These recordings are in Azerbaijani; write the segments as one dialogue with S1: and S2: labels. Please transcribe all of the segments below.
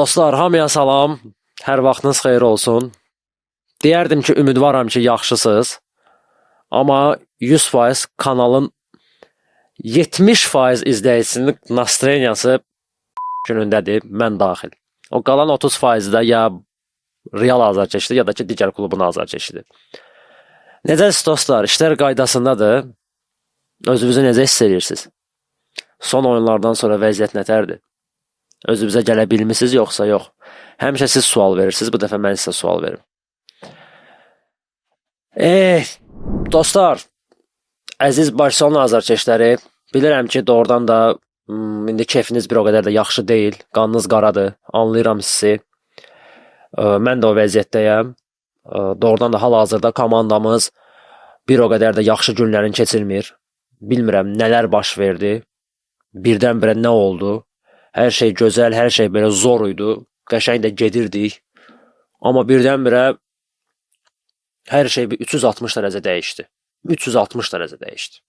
S1: Dostlar, hamıya salam. Hər vaxtınız xeyir olsun. Deyərdim ki, ümidvaram ki, yaxşısınız. Amma 100% kanalın 70% izləyicisinin nastroyeniyası günündədir, mən daxil. O qalan 30% də ya Real azarkeşidir, ya da ki, digər klubun azarkeşidir. Necəsiz dostlar? İşlər qaydasındadır. Özünüzü necə hiss edirsiniz? Son oyunlardan sonra vəziyyət nətərdir? Özünüzə gələ bilmisiniz yoxsa yox? Həmişə siz sual verirsiniz, bu dəfə mən sizə sual verim. Dostlar, əziz Barselona azarkeşləri, bilirəm ki, doğrudan da indi keyfiniz bir o qədər də yaxşı deyil, qanınız qaradır, anlayıram sizi. Mən də o vəziyyətdəyəm. Doğrudan da hal-hazırda komandamız bir o qədər də yaxşı günlərini keçirmir. Bilmirəm nələr baş verdi, birdən-birə nə oldu. Hər şey gözəl, hər şey belə zor idi. Qəşəng də gedirdik. Amma birdən-birə hər şey bir 360 dərəcə dəyişdi. 360 dərəcə dəyişdi.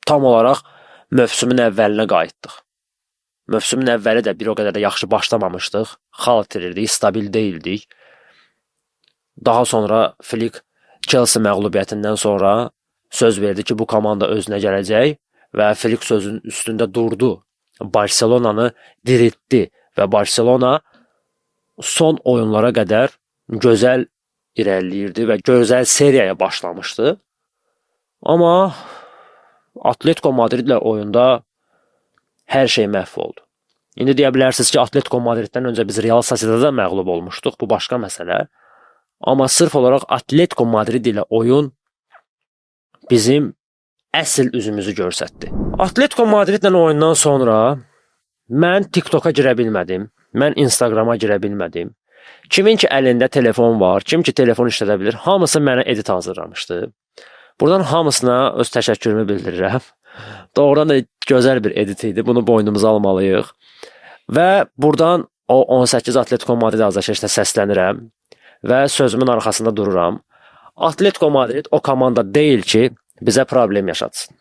S1: Tam olaraq mövsümün əvvəlinə qayıtdıq. Mövsümün əvvəli də bir o qədər də yaxşı başlamamışdıq. Xal itirirdik, stabil deyildik. Daha sonra Flick Chelsea məğlubiyyətindən sonra söz verdi ki, bu komanda özünə gələcək və Flick sözün üstündə durdu. Barselonanı diriltdi və Barselona son oyunlara qədər gözəl irəliləyirdi və gözəl seriyaya başlamışdı. Amma Atletico Madridlə oyunda hər şey məhv oldu. İndi deyə bilərsiniz ki, Atletico Madriddən öncə biz Real Sociedad-da məğlub olmuşduq. Bu başqa məsələ. Amma sırf olaraq Atletico Madrid ilə oyun bizim əsl üzümüzü göstərdi. Atletico Madridlə oyundan sonra mən TikToka girə bilmədim. Mən Instagrama girə bilmədim. Kimin ki əlində telefon var, kim ki telefon işlədə bilir, hamısı mənə edit hazırlamışdı. Buradan hamısına öz təşəkkürümü bildirirəm. Doğrudan da gözəl bir edit idi. Bunu boynumuza almalıyıq. Və buradan o 18 Atletico Madrid azarkeşinə səslənirəm və sözümün arxasında dururam. Atletico Madrid o komanda deyil ki, bizə problem yaşatsın.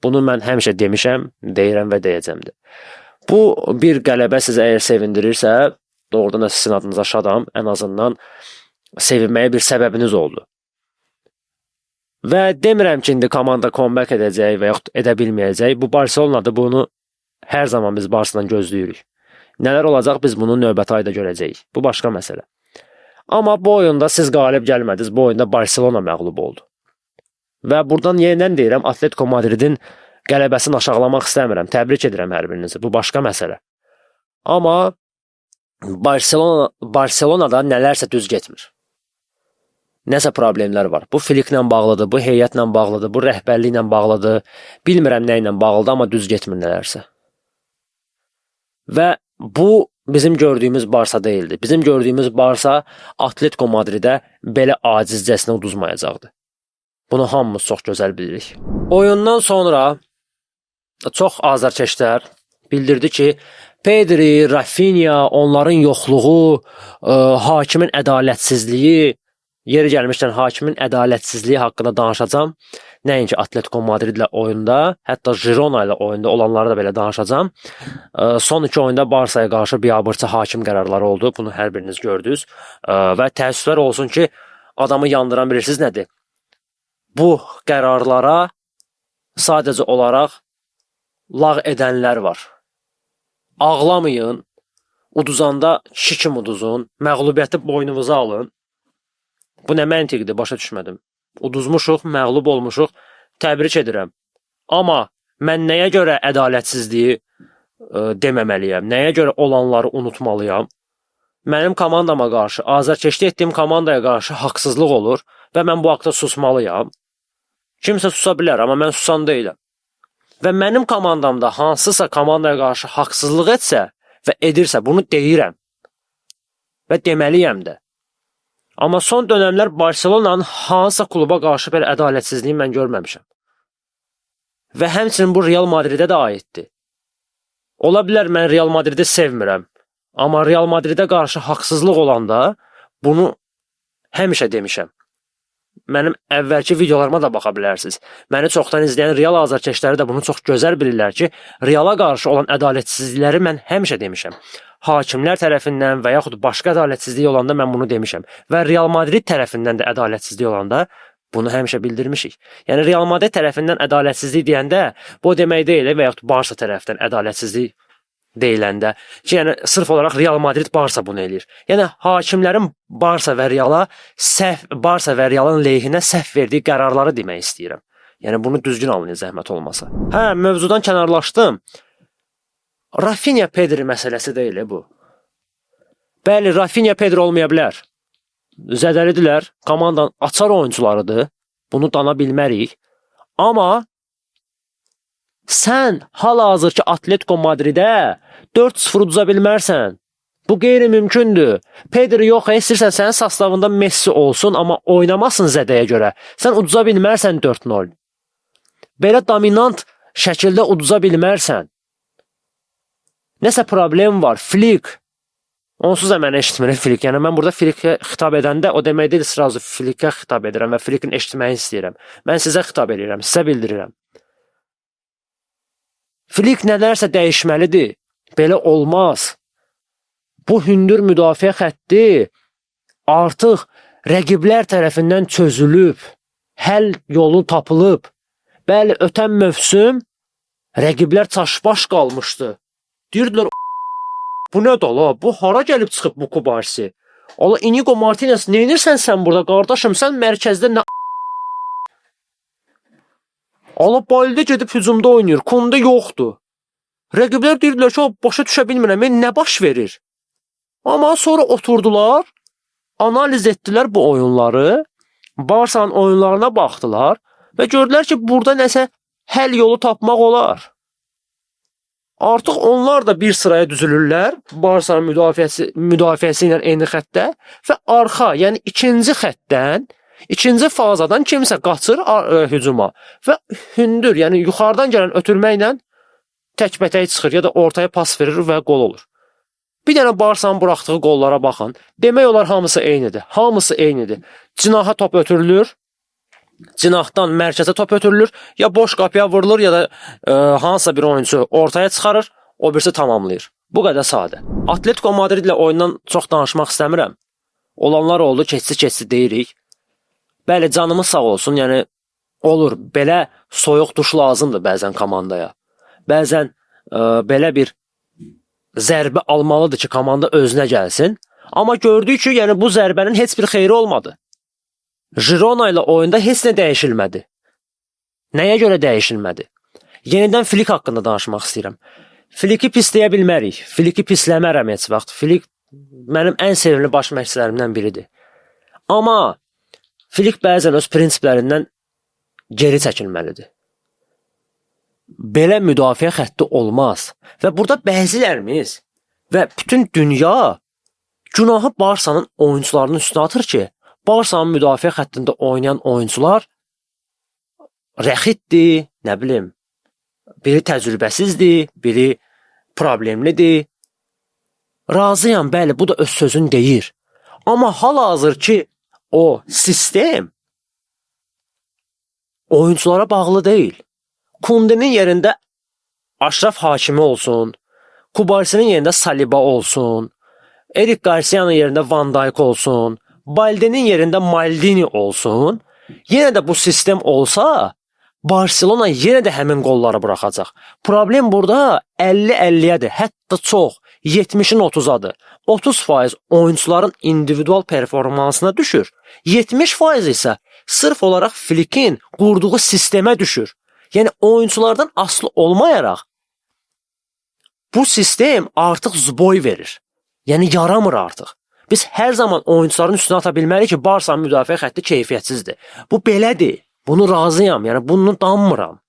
S1: Bunu mən həmişə demişəm, deyirəm və deyəcəm də. Bu bir qələbə sizə əgər sevindirirsə, doğrudan da sizin adınıza şadam. Ən azından sevinməyə bir səbəbiniz oldu. Və demirəm ki, indi komanda comeback edəcək və yaxud edə bilməyəcək. Bu Barselonadır, bunu hər zaman biz Barsadan gözləyirik. Nələr olacaq biz bunu növbəti ayda görəcəyik. Bu başqa məsələ. Amma bu oyunda siz qalib gəlmədiniz. Bu oyunda Barselona məğlub oldu. Və buradan yenidən deyirəm, Atletico Madridin qələbəsini aşağılamaq istəmirəm. Təbrik edirəm hər birinizi. Bu başqa məsələ. Amma Barselonada nələrsə düz getmir. Nəsə problemlər var. Bu Flicklə bağlıdır, bu heyətlə bağlıdır, bu rəhbərliklə bağlıdır. Bilmirəm nə ilə bağlıdır, amma düz getmir nələrsə. Və bu bizim gördüyümüz Barsa deyildi. Bizim gördüyümüz Barsa Atletico Madridə belə acizcəsinə uduzmayacaqdı. Bunu hamımız çox gözəl bilirik. Oyundan sonra çox azarkeşlər bildirdi ki, Pedri, Rafinha, onların yoxluğu, hakimin ədalətsizliyi, yeri gəlmişkən hakimin ədalətsizliyi haqqında danışacağam. Nəinki Atletico Madridlə oyunda, hətta Girona ilə oyunda olanları da belə danışacağam. Son iki oyunda Barsaya qarşı biabırçı hakim qərarları oldu. Bunu hər biriniz gördünüz. Və təəssüflər olsun ki, adamı yandıran bilirsiniz nədir? Bu qərarlara sadəcə olaraq lağ edənlər var. Ağlamayın, uduzanda kişi kimi uduzun, məğlubiyyəti boynunuza alın. Bu nə məntiqdir, başa düşmədim. Uduzmuşuq, məğlub olmuşuq, təbrik edirəm. Amma mən nəyə görə ədalətsizliyi deməməliyəm, nəyə görə olanları unutmalıyam? Mənim komandama qarşı, azarkeşlik etdiyim komandaya qarşı haqsızlıq olur və mən bu haqda susmalıyam. Kimsə susa bilər, amma mən susan deyiləm. Və mənim komandamda hansısa komandaya qarşı haqsızlıq etsə və edirsə, bunu deyirəm. Və deməliyəm də. Amma son dönəmlər Barselonanın hansısa kluba qarşı belə ədalətsizliyi mən görməmişəm. Və həmçinin bu Real Madridə də aiddir. Ola bilər mən Real Madridi sevmirəm. Amma Real Madridə qarşı haqsızlıq olanda bunu həmişə demişəm. Mənim əvvəlki videolarıma da baxa bilərsiniz. Məni çoxdan izləyən Real azarkeşləri də bunu çox gözəl bilirlər ki, Reala qarşı olan ədalətsizlikləri mən həmişə demişəm. Hakimlər tərəfindən və yaxud başqa ədalətsizlik olanda mən bunu demişəm. Və Real Madrid tərəfindən də ədalətsizlik olanda bunu həmişə bildirmişik. Yəni Real Madrid tərəfindən ədalətsizlik deyəndə bu o demək deyil və yaxud Barsa tərəfdən ədalətsizlik deyiləndə ki, yəni sırf olaraq Real Madrid Barsa bunu eləyir. Yəni hakimlərin Barsa və Reala səhv, Barsa və Realın lehinə səhv verdiyi qərarları demək istəyirəm. Yəni bunu düzgün anlayın zəhmət olmasa. Hə, mövzudan kənarlaşdım. Rafinha Pedri məsələsi deyil bu. Bəli, Rafinha Pedri olmaya bilər. Zədəlidirlər, komandanın açar oyuncularıdır. Bunu dana bilmərik. Amma sən hal-hazırki Atletico Madridə 4-0 uduza bilmərsən. Bu qeyri-mümkündür. Pedri yox, istəyirsən sənin sostavında Messi olsun, amma oynamasın zədəyə görə. Sən uduza bilmərsən 4-0. Belə dominant şəkildə uduza bilmərsən. Nəsə problem var. Flick. Onsuz da məni eşitmir Flick. Yəni mən burada Flickə xitab edəndə o demək deyil srazu Flickə xitab edirəm və Flickin eşitməyini istəyirəm. Mən sizə xitab edirəm, sizə bildirirəm. Flick nələrsə dəyişməlidir. Belə olmaz. Bu hündür müdafiə xətti artıq rəqiblər tərəfindən çözülüb, həll yolu tapılıb. Bəli, ötən mövsüm rəqiblər çaşbaş qalmışdı. Deyirdilər, bu nədir la? Bu hara gəlib çıxıb bu Kubarsi? Allah, Inigo Martinez, nə edirsən sən burada qardaşım? Sən mərkəzdə nə? Allah, Balde gedib hücumda oynayır. Kunde yoxdur. Rəqiblər deyirdilər ki, başa düşə bilmirəm, nə baş verir? Amma sonra oturdular, analiz etdilər bu oyunları, Barsanın oyunlarına baxdılar və gördülər ki, burada nəsə həll yolu tapmaq olar. Artıq onlar da bir sıraya düzülürlər, Barsanın müdafiəsi ilə eyni xəttdə və arxa, yəni ikinci xəttdən, ikinci fazadan kimsə qaçır hücuma və hündür, yəni yuxarıdan gələn ötürməklə təkbətək çıxır ya da ortaya pas verir və qol olur. Bir dənə Barsanın buraxdığı qollara baxın. Demək olar hamısı eynidir. Hamısı eynidir. Cinaha top ötürülür. Cinahdan mərkəzə top ötürülür. Ya boş qapıya vurulur ya da hansısa bir oyunçu ortaya çıxarır, o birisi tamamlayır. Bu qədər sadə. Atletico Madrid ilə oyundan çox danışmaq istəmirəm. Olanlar oldu, keçsi deyirik. Bəli, canımız sağ olsun. Yəni olur, belə soyuq duş lazımdır bəzən komandaya. Bəzən belə bir zərbə almalıdır ki, komanda özünə gəlsin. Amma gördük ki, yəni bu zərbənin heç bir xeyri olmadı. Girona ilə oyunda heç nə dəyişilmədi. Nəyə görə dəyişilmədi? Yenidən Flick haqqında danışmaq istəyirəm. Flick'i pisləyə bilmərik. Flick'i pisləmərəm heç vaxt. Flick mənim ən sevimli baş məşqçilərimdən biridir. Amma Flick bəzən öz prinsiplərindən geri çəkilməlidir. Belə müdafiə xətti olmaz. Və burada bəzilərimiz və bütün dünya günahı Barsanın oyuncularının üstünə atır ki, Barsanın müdafiə xəttində oynayan oyuncular rəxitdir, nə bilim, biri təcrübəsizdir, biri problemlidir. Razıyam, bəli, bu da öz sözünü deyir. Amma hal-hazır ki, o sistem oyunculara bağlı deyil. Kunde'nin yerində Aşraf Hakimi olsun, Kubarsinin yerində Saliba olsun, Eric Garcia'nın yerində Van Dijk olsun, Balde'nin yerində Maldini olsun, yenə də bu sistem olsa, Barselona yenə də həmin qolları buraxacaq. Problem burada 50-50-yədir, hətta çox, 70-in 30-adır. 30% oyuncuların individual performansına düşür. 70% isə sırf olaraq Flickin qurduğu sistemə düşür. Yəni oyunculardan asılı olmayaraq bu sistem artıq zboy verir. Yəni yaramır artıq. Biz hər zaman oyuncuların üstünə ata bilmərik ki, Barsanın müdafiə xətti keyfiyyətsizdir. Bu belədir. Bunu razıyam. Yəni bunu danmıram.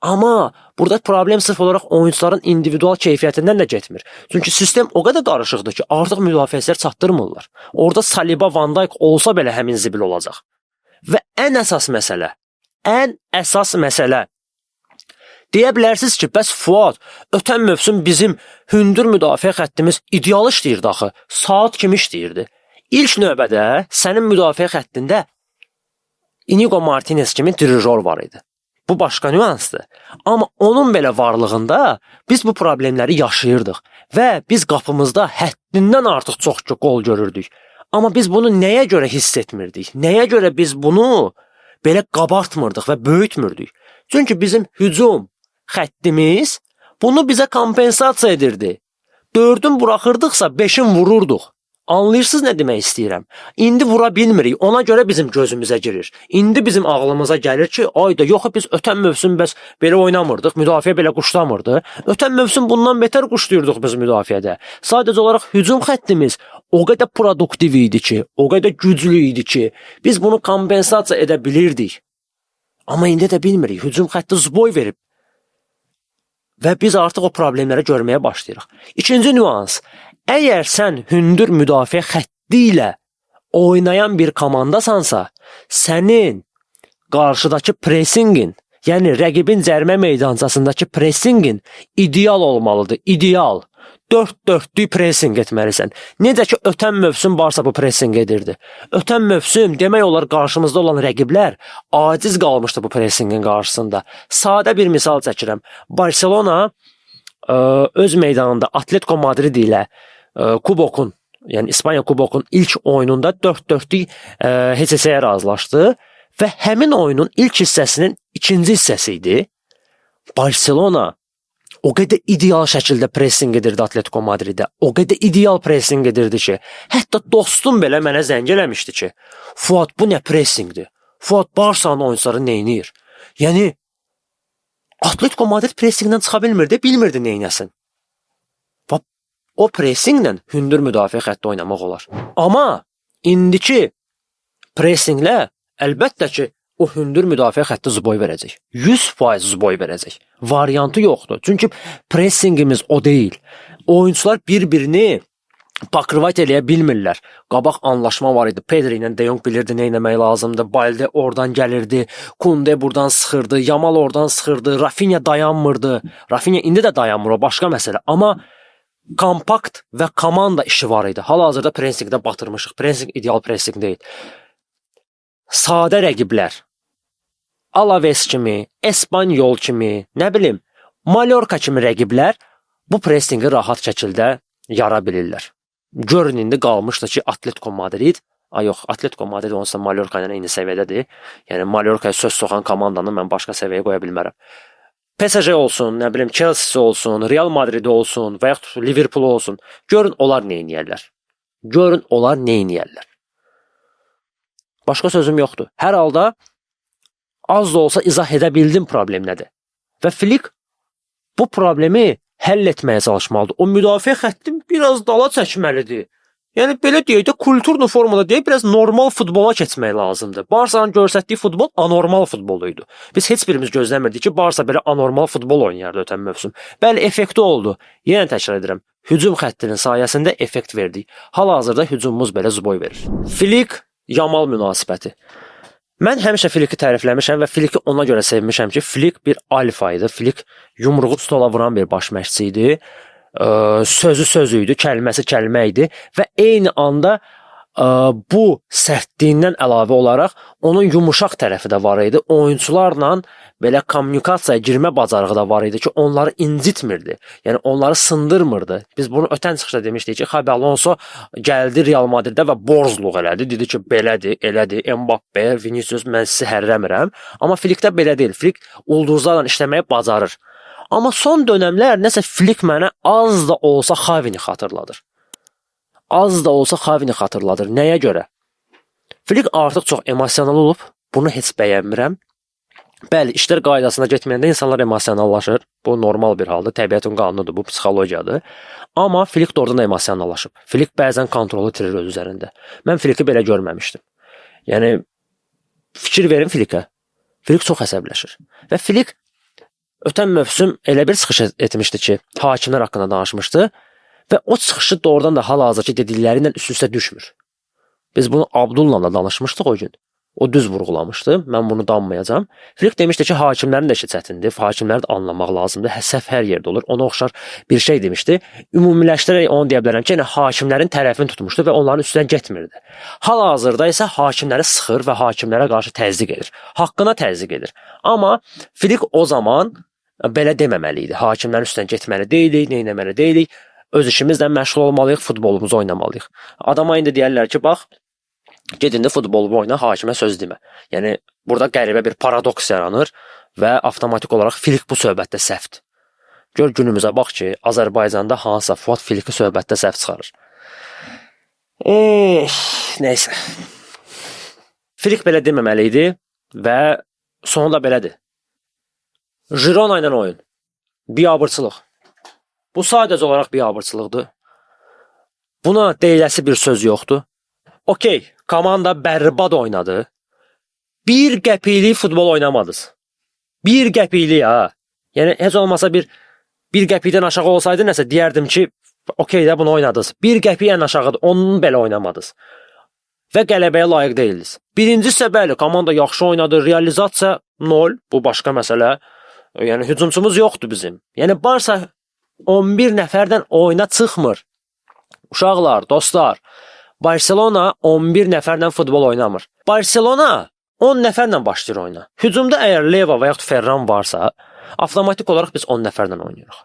S1: Amma burada problem sırf olaraq oyuncuların individual keyfiyyətindən də getmir. Çünki sistem o qədər qarışıqdır ki, artıq müdafiəçilər çatdırmırlar. Orada Saliba, Van Dijk olsa belə həmin zibil olacaq. Və ən əsas məsələ, ən əsas məsələ. Deyə bilərsiniz ki, bəs Fuad, ötən mövsüm bizim hündür müdafiə xəttimiz ideal işləyirdi axı, saat kimi işləyirdi. İlk növbədə sənin müdafiə xəttində Inigo Martinez kimi dirijor var idi. Bu başqa nüansdır. Amma onun belə varlığında biz bu problemləri yaşayırdıq və biz qapımızda həddindən artıq çox qol görürdük. Amma biz bunu nəyə görə hiss etmirdik? Nəyə görə biz bunu belə qabartmırdıq və böyütmürdük? Çünki bizim hücum xəttimiz bunu bizə kompensasiya edirdi. 4-ün buraxırdıqsa 5-in vururduq. Anlayırsınız nə demək istəyirəm? İndi vura bilmirik. Ona görə bizim gözümüzə girir. İndi bizim ağlımıza gəlir ki, ayda yox biz ötən mövsüm bəs belə oynamırdıq, müdafiə belə quşlamırdı. Ötən mövsüm bundan betər quşlayırdıq biz müdafiədə. Sadəcə olaraq hücum xəttimiz o qədər produktiv idi ki, o qədər güclü idi ki, biz bunu kompensasiya edə bilirdik. Amma indi də bilmirik. Hücum xətti zboy verib. Və biz artıq o problemləri görməyə başlayırıq. İkinci nüans. Əgər sən hündür müdafiə xətti ilə oynayan bir komandasansa, sənin qarşıdakı pressingin, yəni rəqibin cərimə meydançasındakı pressingin ideal olmalıdır. İdeal. 4-4-lük pressing etməlisən. Necə ki ötən mövsüm Barsa bu pressing edirdi. Ötən mövsüm demək olar qarşımızda olan rəqiblər aciz qalmışdı bu pressingin qarşısında. Sadə bir misal çəkirəm. Barselona öz meydanında Atletico Madrid ilə Kubokun, yəni İspaniya Kubokun ilk oyununda 4-4-lük heç-heçəyə razılaşdı və həmin oyunun ilk hissəsinin ikinci hissəsi idi. Barselona o qədər ideal şəkildə pressing edirdi Atletico Madridə. O qədər ideal pressing edirdi ki, hətta dostum belə mənə zəng eləmişdi ki, Fuad bu nə pressingdir? Fuad Barsanın oyunçuları nə edir? Yəni Atletico Madrid pressingdən çıxa bilmirdi, bilmirdi nə etsin. Və o pressinglə hündür müdafiə xətti oynamaq olar. Amma indiki pressinglə əlbəttə ki, o hündür müdafiə xətti zboy verəcək. 100% zboy verəcək. Variantı yoxdur. Çünki pressingimiz o deyil. Oyunçular bir-birini pakrıvat eləyə bilmirlər. Qabaq anlaşma var idi. Pedri ilə De Jong bilirdi nə etmək lazımdır. Balde oradan gəlirdi, Kunde buradan sıxırdı, Yamal oradan sıxırdı, Rafinha dayanmırdı. Rafinha indi də dayanmır, o başqa məsələ. Amma kompakt və komanda işi var idi. Hal-hazırda pressingdə batırmışıq. Pressing ideal pressing deyil. Sadə rəqiblər Alaves kimi, Espanyol kimi, nə bilim, Mallorca kimi rəqiblər bu pressinqi rahat şəkildə yara bilirlər. Görün indi qalmışdı ki, Atletico Madrid, yox, Atletico Madrid onsuz da Mallorca ilə eyni səviyyədədir. Yəni Mallorcaya söz soxan komandanı mən başqa səviyyəyə qoya bilmərəm. PSG olsun, nə bilim, Chelsea olsun, Real Madrid olsun və yaxud Liverpool olsun. Görün onlar nə eləyərlər. Görün onlar nə eləyərlər. Başqa sözüm yoxdur. Hər halda az da olsa izah edə bildim problem nədir. Və Flick bu problemi həll etməyə çalışmalıdır. O müdafiə xəttini biraz dala çəkməlidir. Yəni belə deyək də kulturlu formada deyək, biraz normal futbola keçmək lazımdır. Barsanın göstərdiyi futbol anormal futbol idi. Biz heç birimiz gözləmirdik ki, Barsa belə anormal futbol oynayardı ötən mövsüm. Bəli, effekti oldu. Yenə təkrar edirəm. Hücum xəttinin sayəsində effekt verdik. Hal-hazırda hücumumuz belə zboy verir. Flick Yamal münasibəti. Mən həmişə Flick'i tərifləmişəm və Flick'i ona görə sevmişəm ki, Flick bir alfa idi. Flick yumruğu stola vuran bir baş məşqçi idi. Sözü söz idi, kəlməsi kəlmə idi və eyni anda bu sərtliyindən əlavə olaraq onun yumuşaq tərəfi də var idi. Oyunçularla belə kommunikasiyaya girmə bacarığı da var idi ki, onları incitmirdi. Yəni onları sındırmırdı. Biz bunu ötən çıxışda demişdik ki, Xabi Alonso gəldi Real Madridə və borzluq elədi. Dedi ki, belədir, elədir. Mbappe, Vinicius, mən sizi hərrəmirəm. Amma Flickdə belə deyil. Flick ulduzlarla işləməyi bacarır. Amma son dönəmlər nəsə Flick mənə az da olsa Xavini xatırladır. Az da olsa Xavini xatırladır. Nəyə görə? Flick artıq çox emosional olub. Bunu heç bəyənmirəm. Bəli, işlər qaydasında getməyəndə insanlar emosionallaşır. Bu normal bir haldır. Təbiətin qanunudur, bu psixologiyadır. Amma Flick doğrudan da emosionallaşıb. Flick bəzən kontrolu itirir öz üzərində. Mən Flick'i belə görməmişdim. Yəni fikir verin Flickə. Flick çox əsəbləşir. Və Flick ötən mövsüm elə bir çıxış etmişdi ki, hakimlər haqqında danışmışdı və o çıxışı doğrudan da hal-hazırki dedikləri ilə üst-üstə düşmür. Biz bunu Abdulla da danışmışdıq o gün. O düz vurğulamışdı. Mən bunu danmayacağam. Flick demişdi ki, hakimlərin də işi çətindir. Hakimləri də anlamaq lazımdır. Səhv hər yerdə olur. Ona oxşar bir şey demişdi. Ümumiləşdirərək onu deyə bilərəm ki, yəni hakimlərin tərəfini tutmuşdu və onların üstünə getmirdi. Hal-hazırda isə hakimləri sıxır və hakimlərə qarşı təzyiq edir. Haqqına təzyiq edir. Amma Flick o zaman belə deməməli idi. Hakimlərin üstünə getməli deyilik, nə etməli deyilik. Öz işimizlə məşğul olmalıyıq, futbolumuzu oynamalıyıq. Adama indi deyərlər ki, bax, get indi futbolu oyna, hakimə söz demə. Yəni burada qəribə bir paradoks yaranır və avtomatik olaraq Flick bu söhbətdə səhvdir. Gör günümüzə bax ki, Azərbaycanda hansısa Fuad Flicki söhbətdə səhv çıxarır. Nəysə. Flick belə deməməli idi və sonu da belədir. Girona ilə oyun. Biabırçılıq. Bu sadəcə olaraq biabırçılıqdır. Buna deyiləsi bir söz yoxdur. Okey, komanda bərbad oynadı. Bir qəpiklik futbol oynamadınız. Bir qəpiklik ha. Yəni heç olmasa bir qəpikdən aşağı olsaydı nəsə deyərdim ki, okey də bunu oynadınız. Bir qəpik ən aşağıdır, onun belə oynamadınız. Və qələbəyə layiq deyildiniz. Birincisi bəli, komanda yaxşı oynadı, realizasiya 0, bu başqa məsələ. Yəni hücumçumuz yoxdur bizim. Yəni Barsa 11 nəfərdən oyuna çıxmır. Uşaqlar, dostlar, Barselona 11 nəfərlə futbol oynamır. Barselona 10 nəfərlə başlayır oyuna. Hücumda əgər Leva və yaxud Ferran varsa, avtomatik olaraq biz 10 nəfərlə oynayırıq.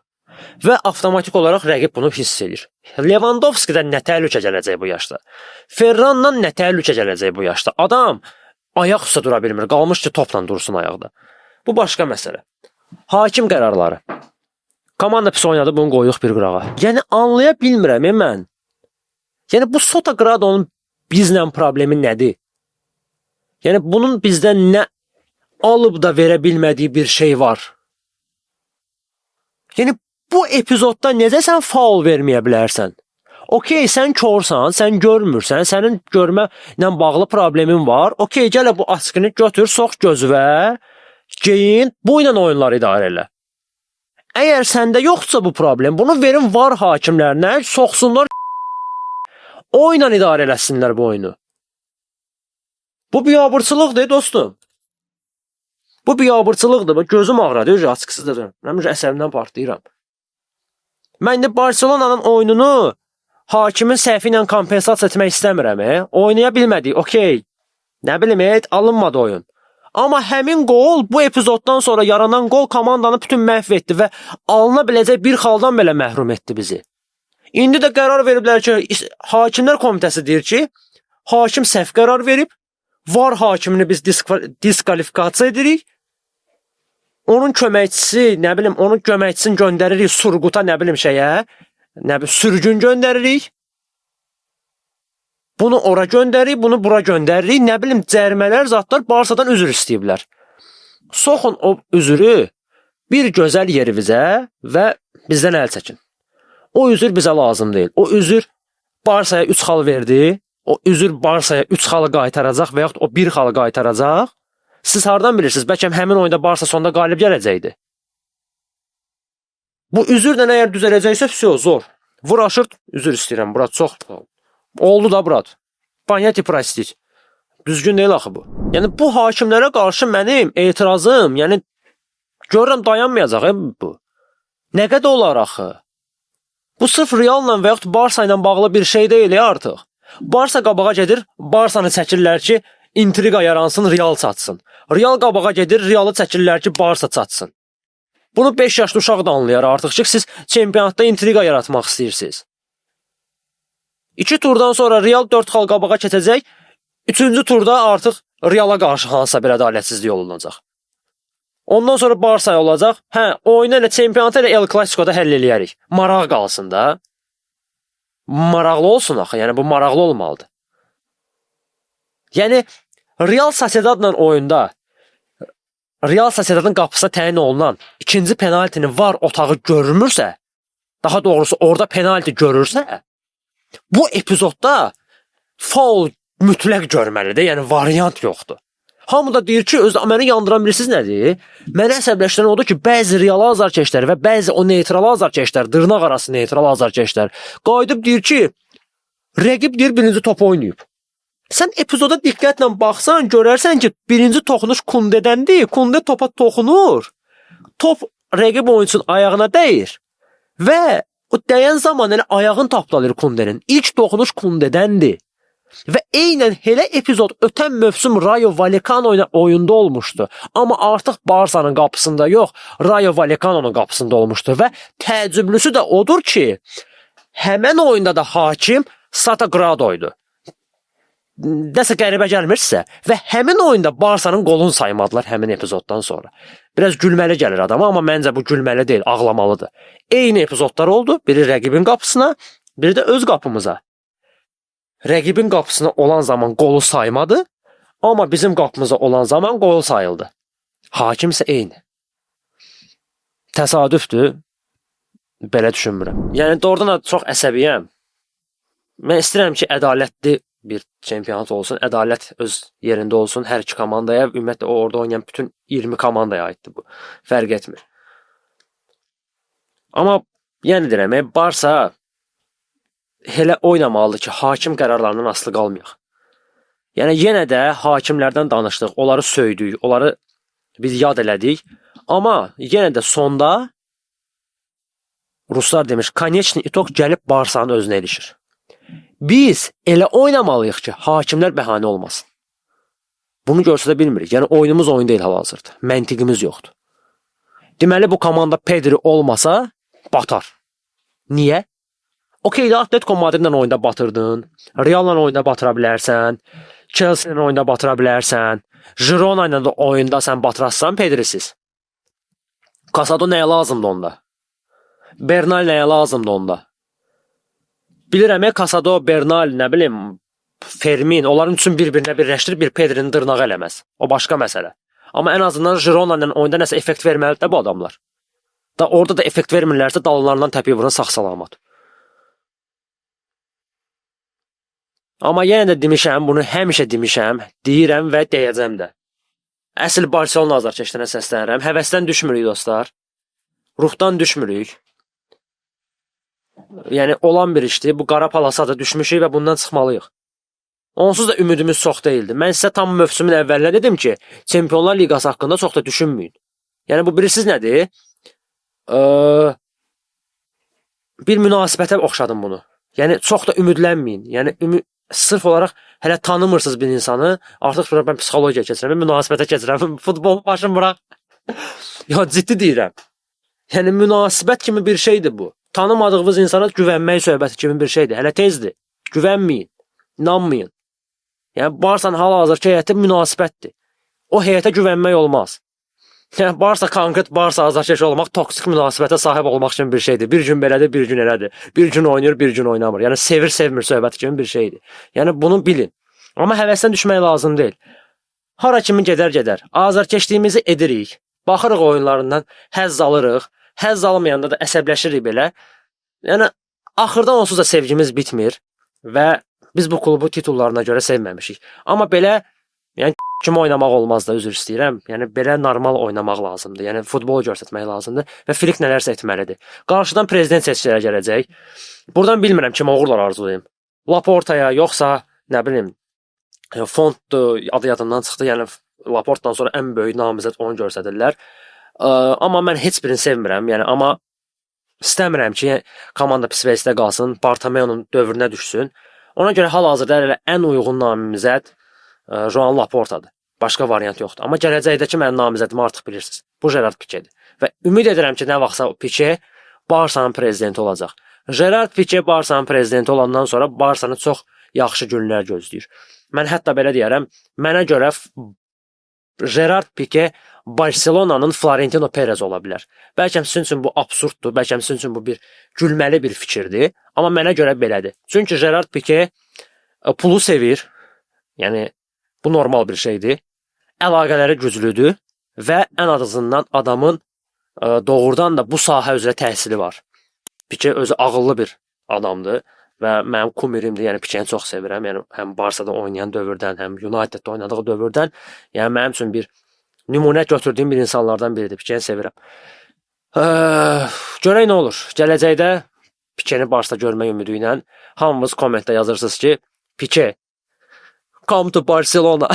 S1: Və avtomatik olaraq rəqib bunu hiss edir. Lewandowski'dən nə təhlükə gələcək bu yaşda? Ferrandan nə təhlükə gələcək bu yaşda? Adam ayaq üstə dura bilmir, qalmış ki topla dursun ayaqda. Bu başqa məsələ. Hakim qərarları. Komanda pis oynadı, bunu qoyuq bir qırağa. Yəni anlaya bilmirəm mən. Yəni bu Sota Grado'nun bizlə problemi nədir? Yəni bunun bizdən nə alıb da verə bilmədiyi bir şey var? Yəni bu epizodda necə sən faul verməyə bilərsən? Okey, sən korsan, sən görmürsən, sənin görmə ilə bağlı problemin var. Okey, gəl bu askını götür, sox gözvə, geyin, bu ilə oyunları idarə elə. Əgər səndə yoxdursa bu problem, bunu verin VAR hakimlərinə, soxsunlar, oyla idarə eləsinlər bu oyunu. Bu biabırçılıqdır dostum. Bu biabırçılıqdır. Gözüm ağrıdır, açıqsız da. Mən əsəbimdən partlayıram. Mən indi Barselonanın oyununu hakimin səhvi ilə kompensasiya etmək istəmirəm. Oynaya bilmədik, okey. Nə bilim, alınmadı oyun. Amma həmin qol, bu epizoddan sonra yaranan qol komandanı bütün məhv etdi və alına biləcək bir xaldan belə məhrum etdi bizi. İndi də qərar veriblər ki, Hakimlər Komitəsi deyir ki, hakim səhv qərar verib, VAR hakimini biz diskvalifikasiya edirik. Onun köməkçisi, nə bilim, onun köməkçisini göndəririk Surquta, nə bilim şeyə, nə bilim, sürgün göndəririk. Bunu ora göndəririk, bunu bura göndəririk. Nə bilim, cərimələr, zatlar Barsadan üzr istəyiblər. Soxun o üzrü bir gözəl yerinizə və bizdən əl çəkin. O üzr bizə lazım deyil. O üzr Barsaya 3 xal verdi. O üzr Barsaya 3 xalı qaytaracaq və yaxud o 1 xalı qaytaracaq. Siz hardan bilirsiniz? Bəlkə həmin oyunda Barsa sonda qalib gələcəkdi. Bu üzrlə əgər düzələcəksə, vəsə, zor. Vur aşırt, üzr istəyirəm. Bura çox oldu da, brat. Panyati prostit. Düzgün deyil axı bu. Yəni bu hakimlərə qarşı mənim etirazım, yəni görürəm dayanmayacaq bu. Nə qədər olar axı? Bu sırf Realla və yaxud Barsa ilə bağlı bir şey deyil artıq. Barsa qabağa gedir, Barsanı çəkirlər ki, intriqa yaransın, Real çatsın. Real qabağa gedir, Realı çəkirlər ki, Barsa çatsın. Bunu 5 yaşlı uşaq da anlayar artıq ki, siz çempionatda intriqa yaratmaq istəyirsiniz. 2 turdan sonra Real 4 xal qabağa keçəcək. 3-cü turda artıq Reala qarşı hansısa bir ədalətsizlik olunacaq. Ondan sonra Barsa olacaq. Hə, oyunu elə çempionatı elə El Clasico'da həll eləyərik. Maraq qalsın da. Maraqlı olsun axı. Yəni bu maraqlı olmalıdır. Yəni Real Sociedadla oyunda Real Sociedadın qapısına təyin olunan ikinci penaltini VAR otağı görmürsə, daha doğrusu orada penalti görürsə, bu epizodda faul mütləq görməlidir. Yəni variant yoxdur. Hamı da deyir ki, özü məni yandıran bilirsiniz nədir? Məni əsəbləşdirən odur ki, bəzi real azarkeşlər və bəzi o neytral azarkeşlər, dırnaq arası neytral azarkeşlər qayıdıb deyir ki, rəqib deyir birinci top oynayıb. Sən epizoda diqqətlə baxsan, görərsən ki, birinci toxunuş Kundedəndir. Kunde topa toxunur. Top rəqib oyunçunun ayağına dəyir və o dəyən zaman elə ayağını tapdalayır Kundenin. İlk toxunuş Kundedəndir. Və eynən elə epizod ötən mövsüm Rayo Vallecano ilə oyunda olmuşdu. Amma artıq Barsanın qapısında yox, Rayo Vallecano'nun qapısında olmuşdu və təəccüblüsü də odur ki, həmən oyunda da hakim Sata Grado idi. Nəsə qəribə gəlmirsə və həmin oyunda Barsanın qolunu saymadılar həmin epizoddan sonra. Biraz gülməli gəlir adama, amma məncə bu gülməli deyil, ağlamalıdır. Eyni epizodlar oldu. Biri rəqibin qapısına, biri də öz qapımıza. Rəqibin qapısına olan zaman qolu saymadı, amma bizim qapımıza olan zaman qolu sayıldı. Hakim isə eyni. Təsadüfdür. Belə düşünmürəm. Yəni doğrudan da çox əsəbiyəm. Mən istəyirəm ki, ədalətli bir çempionat olsun, ədalət öz yerində olsun hər iki komandaya, ümumiyyətlə o orada oynayan bütün 20 komandaya aiddir bu. Fərq etmir. Amma yenə deyirəm, Barsa elə oynamalıdır ki, hakim qərarlarından asılı qalmayaq. Yəni yenə də hakimlərdən danışdıq, onları söydük, onları biz yad elədik. Amma yenə də sonda ruslar demiş, конечный итог gəlib Barsanın özünə ilişir. Biz elə oynamalıyıq ki, hakimlər bəhanə olmasın. Bunu göstərə bilmirik. Yəni oyunumuz oyun deyil hal-hazırda. Məntiqimiz yoxdur. Deməli bu komanda Pedri olmasa batar. Niyə? Okey, Atletico Madridlə oyunda batırdın, Realla oyunda batıra bilərsən, Chelsea ilə oyunda batıra bilərsən, Girona ilə də oyunda sən batırarsan Pedrisiz. Casado nəyə lazımdır onda? Bernal nəyə lazımdır onda? Bilirəm, Casado, Bernal, nə bilim, Fermin, onların üçün bir-birinə birləşdirib bir Pedrinin dırnağı eləməz. O başqa məsələ. Amma ən azından Girona ilə oyunda nəsə effekt verməlidir də bu adamlar. Da orada da effekt vermirlərsə dallarından təpik vurun sağ-salamat. Amma yenə də demişəm, bunu həmişə demişəm, deyirəm və deyəcəm də. Əsl Barselona azarkeşlərinə səslənirəm. Həvəsdən düşmürük dostlar. Ruhdan düşmürük. Yəni olan bir işdir. Bu qara palasa da düşmüşük və bundan çıxmalıyıq. Onsuz da ümidimiz çox deyildi. Mən sizə tam mövsümün əvvəlində dedim ki, Çempionlar Liqası haqqında çox da düşünməyin. Yəni bu bilirsiniz nədir? Bir münasibətə oxşadım bunu. Yəni çox da ümidlənməyin. Yəni sırf olaraq hələ tanımırsınız bir insanı, artıq bura mən psixologiya keçirəm, münasibətə keçirəm. Futbol başım bıraq. Ya ciddi deyirəm. Yəni münasibət kimi bir şeydir bu. Tanımadığınız insana güvənmək söhbəti kimi bir şeydir. Hələ tezdir. Güvənməyin. İnanmayın. Yəni Barsanın hal-hazırki heyəti münasibətdir. O heyətə güvənmək olmaz. Yəni Barsa konkret Barsa azarkeş olmaq toksik münasibətə sahib olmaq kimi bir şeydir. Bir gün belədir, bir gün elədir. Bir gün oynayır, bir gün oynamır. Yəni sevir, sevmir söhbəti kimi bir şeydir. Yəni bunu bilin. Amma həvəsdən düşmək lazım deyil. Hara kimi gedər gedər. Azarkeşliyimizi edirik. Baxırıq oyunlarından, həzz alırıq. Həzz almayanda da əsəbləşirik belə. Yəni axırda onsuz da sevgimiz bitmir və biz bu klubu titullarına görə sevməmişik. Amma belə yəni kimi oynamaq olmaz da, üzr istəyirəm. Yəni belə normal oynamaq lazımdır. Yəni futbol göstərmək lazımdır və Flick nələrsə etməlidir. Qarşıdan prezident seçkiləri gələcək. Buradan bilmirəm kimə uğurlar arzulayım. Laportaya yoxsa nə bilim Fontdur, adı yadımdan çıxdı. Yəni Laportdan sonra ən böyük namizəd onu göstərirlər. Amma mən heç birini sevmirəm. Yəni amma istəmirəm ki, komanda pis vəziyyətdə qalsın, Bartomeo'nun dövrünə düşsün. Ona görə hal-hazırda elə ən uyğun namizəd Joan Laportadır. Başqa variant yoxdur. Amma gələcəkdəki mənim namizədimi artıq bilirsiniz. Bu Gerard Piquedir. Və ümid edirəm ki, nə vaxtsa Pique Barsanın prezidenti olacaq. Gerard Pique Barsanın prezidenti olandan sonra Barsanı çox yaxşı günlər gözləyir. Mən hətta belə deyərəm, mənə görə Gerard Pique Barselonanın Florentino Perez ola bilər. Bəlkə sizin üçün bu absurddur, bəlkə sizin üçün bu bir gülməli bir fikirdir, amma mənə görə belədir. Çünki Gerard Pique pulu sevir. Yəni bu normal bir şeydir. Əlaqələri güclüdür və ən azından adamın doğrudan da bu sahə üzrə təhsili var. Pique özü ağıllı bir adamdır və mənim kumirimdir. Yəni Piqueni çox sevirəm. Yəni həm Barsada oynayan dövrdən, həm Uniteddə oynadığı dövrdən, yəni mənim üçün bir nümunə götürdüyüm bir insanlardan biridir. Piqueni sevirəm. Görək nə olur. Gələcəkdə Piqueni Barsa görmək ümidi ilə hamımız kommentdə yazırsınız ki, Pique Come to Barcelona.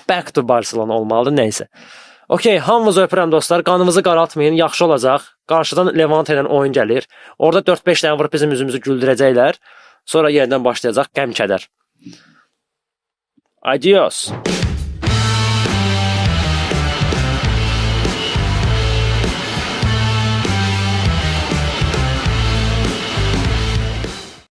S1: Back to Barcelona olmalıdır, nəysə. Okey, hamınızı öpürəm dostlar. Qanımızı qaraltmayın, yaxşı olacaq. Qarşıdan Levante ilə oyun gəlir. Orada 4-5 dənə vurub bizim üzümüzü güldürəcəklər. Sonra yenidən başlayacaq qəm kədər. Adios.